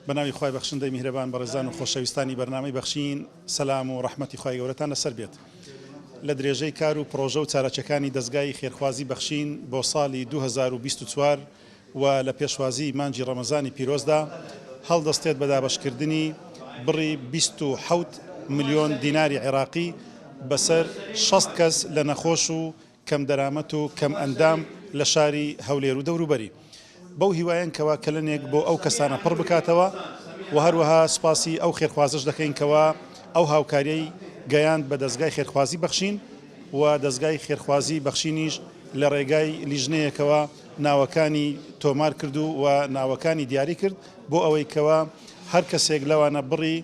بەناوی خوای بەخشندەی میهرەبان بەڕێزان و خۆشەویستانی بەرنامەی بەخشین سەلام و ڕەحمەتی خوای گەورەتان لەسەر بێت. لە درێژەی کار و پڕۆژە و چالاکیەکانی دەزگای خێرخوازی بەخشین بۆ ساڵی 2024 و لە پێشوازی مانگی ڕەمەزانی پیرۆزدا هەڵدەستێت بە دابەشکردنی بڕی 27 ملیۆن دیناری عێراقی بەسەر 60 کەس لە نەخۆش و کەمدەرامەت و کەمئەندام لە شاری هەولێر و دەوروبەری. بەو هیوایەن کەوا کەلەنێک بۆ ئەو کەسانە پڕ بکاتەوە و هەروەها سوپاسی ئەو خێرخوازەش دەکەین کەوا ئەو هاوکاریەی گەیاند بە دەزگای خێرخوازی بەخشین و دەزگای خێرخوازی بەخشینیش لە ڕێگای لیژنەیەکەوە ناوەکانی تۆمار کرد و و ناوەکانی دیاری کرد بۆ ئەوەی کەوا هەر کەسێک لەوانە بڕی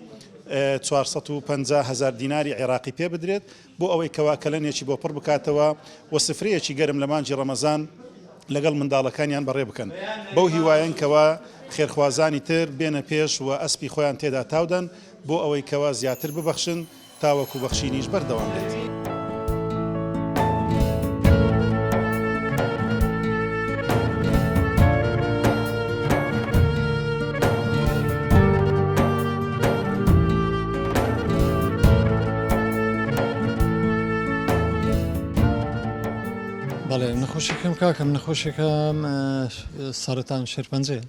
450 هەزار دیناری عێراقی پێ بدرێت بۆ ئەوەی کەوا کەلەنێکی بۆ پڕ بکاتەوە و سفرەیەکی گەرم لە مانگی ڕەمەزان لەگەڵ منداڵەکانیان بەڕێ بکەن. بەو هیوایەن کەوا خێرخوازانی تر بێنە پێش و ئەسپی خۆیان تێدا تاودەن بۆ ئەوەی کەوا زیاتر ببەخشن تاوەکو بەخشینیش بەردەوام بێت. بەڵێ نەخۆشیەکەم کاکەم نەخۆشیەکەم سەرەتان شێرپەنجەیە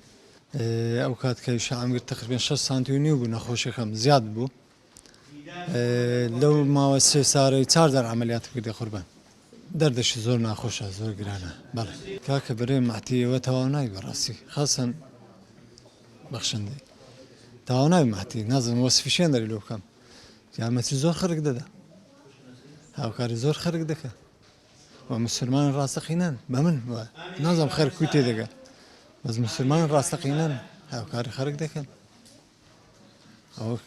ئەو کات کە شعام گرت تقریبا 6 سانتی و نیو بوو نەخۆشیەکەم زیاد بوو لەو ماوە سێ سارەی چار جار عملیات کردی قوربان دەردەشی زۆر ناخۆشە زۆر گرانە بەڵێ کاکە برێ مەعتیەوە تەواو نای بەڕاستی خەسەن بەخشندەی تەواو ناوی مەعتی نازم وەسفی شێن دەری لۆ بکەم یارمەتی زۆر خەرک دەدا هاوکاری زۆر خەرک دەکە و مسلمان ڕاستەقینەن بە من نازم خەرک کوی تێدەگە بەس مسلمان ڕاستەقینەن هاوکاری خەرک دەکەن ئەوە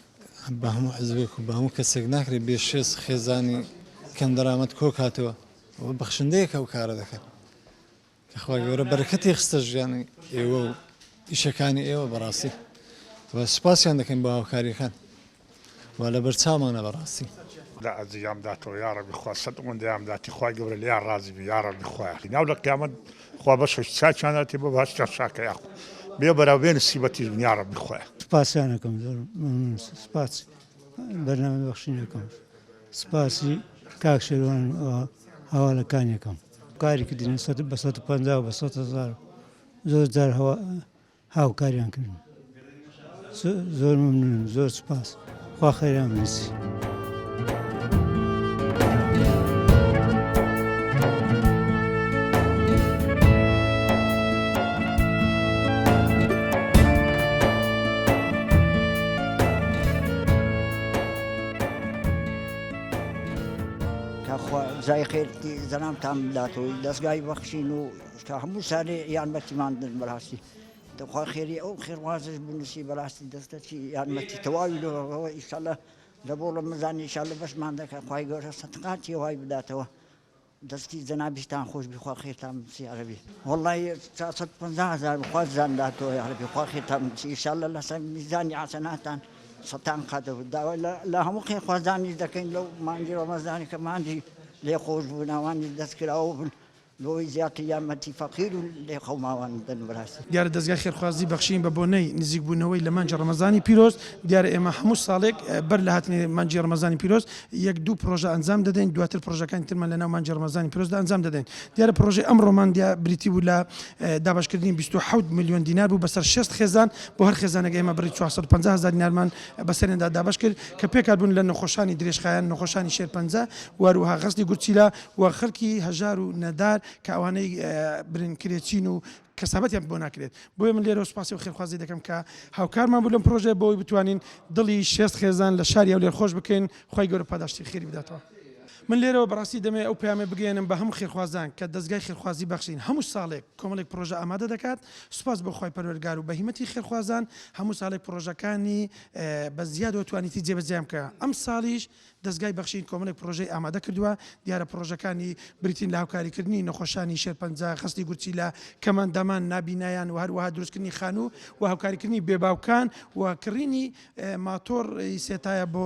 بە هەموو حزبێک و بە هەموو کەسێک ناکرێت بێ شێست خێزانی کەم دەرامەت کۆکاتەوە ئەوە بەخشندەیەک ئەو کارە دەکات کە خوای گەورە بەرەکەتی خستە ژیانی ئێوە و ئیشەکانی ئێوە بەڕاستی و سوپاسیان دەکەین بۆ هاوکاریەکان و لەبەر چاومانە بەڕاستی. لە ئەجریان بداتەوە یاڕەبی خوا سەد ئەوەندە یان بداتی خوای گەورە لێیان ڕازی بی یاڕەبی خوایە ناو لە قیامەت خوا بەشێکی چاکیان داتێ بۆ بەهەشتیان چاکە یاخوا بێ بەراو بێ نسیبەتیش بن یاڕەبی خوایە. سوپاسیان ئەکەم زۆر مەمنون سوپاس بەرنامەی بەخشین ئەکەم سوپاسی کاک شێروان و هاوالەکانی ئەکەم کاری کردین بە 150 و بە 100 هەزار زۆر جار هەوا هاوکاریان کردن زۆر ممنونم زۆر سپاس خوا خێریان بنووسی. تاخوا جای خێرتی زەنامتان بداتەوە دەستگای بەخشین و تا هەموو سالێ یارمەتیمان دن بەراستی دەخوا خێری ئەو خێرخوازش بنووسی بەراستی دەستەچی یارمەتی تەواوی لۆەوە ئیشەڵە لە بۆ ڕەمەزان ئیشەڵە بەشمان دەکات خوای گەورە سەدقاتی وای بداتەوە دەستی جەنابیشتان خۆش بی خوا خێرتان بنووسی یارەبی وەڵڵاهی 450 هەزار خوا زان داتەوە یارەبی خوا خێرتان بنووسی ئیشەڵە لەسەر میزانی حەسەناتان سەتان قەدر داوای لە هەموو خێرخوازانیش دەکەین لەو مانگی ڕەمەزانی کە مانگی لێخۆشبوونەوانی دەستکراوە بن بۆی زیاتر یارمەتی فەقیر و لێقەوماوان بدەن بەراستی. دیارە دەزگای خێرخوازی بەخشین بە بۆنەی نزیکبوونەوەی لە مانگی ڕەمەزانی پیرۆز، دیارە ئێمە هەموو ساڵێک بەر لە هاتنی مانگی ڕەمەزانی پیرۆز یەک دوو پڕۆژە ئەنجام دەدەین، دواتر پڕۆژەکانی ترمان لەناو مانگی ڕەمەزانی پیرۆزدا ئەنجام دەدەین. دیارە پڕۆژەی ئەمڕۆمان بریتی بوو لە دابەشکردنی 27 ملیۆن دینار بوو بەسەر 60 خێزان، بۆ هەر خێزانێک ئێمە بڕی 450 هەزار دینارمان بەسەریاندا دابەش کرد کە پێکهاتبوون لە نەخۆشانی درێژخایەن، نەخۆشانی شێرپەنجە و هەروەها غەسلی گورچیلە و خەلکی هەژار و نەدار کە ئەوانەی برن کرێچین و کەسابەتیان بۆ ناکرێت بۆیە من لێرەوە سوپاسی ئەو خێرخوازی دەکەم کە هاوکارمان بوو لەم پرۆژەیە بۆ ئەوەی بتوانین دڵی شێست خێزان لە شاری هەولێر خۆش بکەین خوای گەورە پاداشتی خێری بداتەوە. من لێرەوە بەڕاستی دەمەوێت ئەو پەیامە بگەیەنم بە هەموو خێرخوازان کە دەزگای خێرخوازی بەخشین هەموو ساڵێک کۆمەڵێک پرۆژە ئامادە دەکات سوپاس بۆ خوای پەروەردگار و بە هیمەتی خێرخوازان هەموو ساڵێک پرۆژەکانی بە زیادەوە توانیتی جێبەجێیان بکا ئەمساڵیش دەزگای بەخشین کۆمەڵێک پڕۆژەی ئامادە کردووە، دیارە پڕۆژەکانی بریتین لە هاوکاریکردنی نەخۆشانی شێرپەنجە، خەستی گورچیلە، کەمئەندامان، نابینایان و هەروەها دروستکردنی خانوو و هاوکاریکردنی بێباوکان و کڕینی ماتۆڕی سێتایە بۆ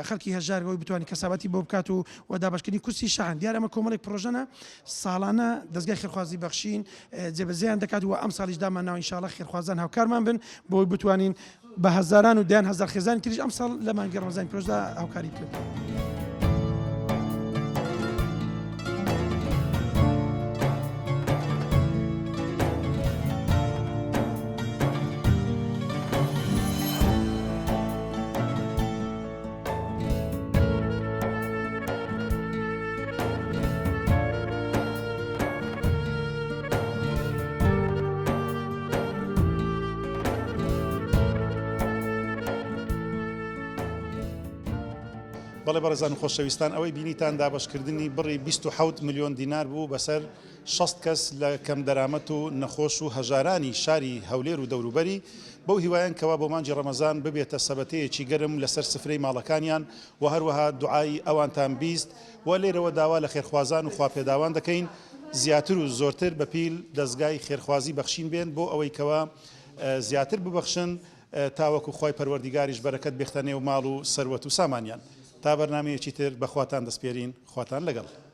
خەڵکی هەژار ئەوەی بتوانێت کەسابەتی بۆ بکات و و دابەشکردنی کورسی شەحن. دیارە ئەمە کۆمەڵێک پڕۆژەنە ساڵانە دەزگای خێرخوازی بەخشین جێبەجێیان دەکات و ئەمساڵیش دامانناوە ئینشاڵڵا خێرخوازان هاوکارمان بن بۆ ئەوەی بتوانین. بە هەزاران و دەیان هەزار خێزانی تریش ئەمساڵ لە مانگی ڕەمەزانی پیرۆزدا هاوکاری بکەن. بەڵێ بەڕێزان و خۆشەویستان ئەوەی بینیتان دابەشکردنی بڕی 27 ملیۆن دینار بوو بەسەر 60 کەس لە کەمدەرامەت و نەخۆش و هەژارانی شاری هەولێر و دەوروبەری بەو هیوایەن کەوا بۆ مانگی ڕەمەزان ببێتە سەبەتەیەکی گەرم لەسەر سفرەی ماڵەکانیان و هەروەها دوعای ئەوانتان بیست و لێرەوە داوا لە خێرخوازان و خواپێداوان دەکەین زیاتر و زۆرتر بە پیل دەزگای خێرخوازی بەخشین بێن بۆ ئەوەی کەوا زیاتر ببەخشن تاوەکو خوای پەروەردیگاریش بەرەکەت بێختە نێو ماڵ و سەروەت و سامانیان. تا بەرنامەیەکی تر بە خواتان دەسپێرین خواتان لەگەڵ.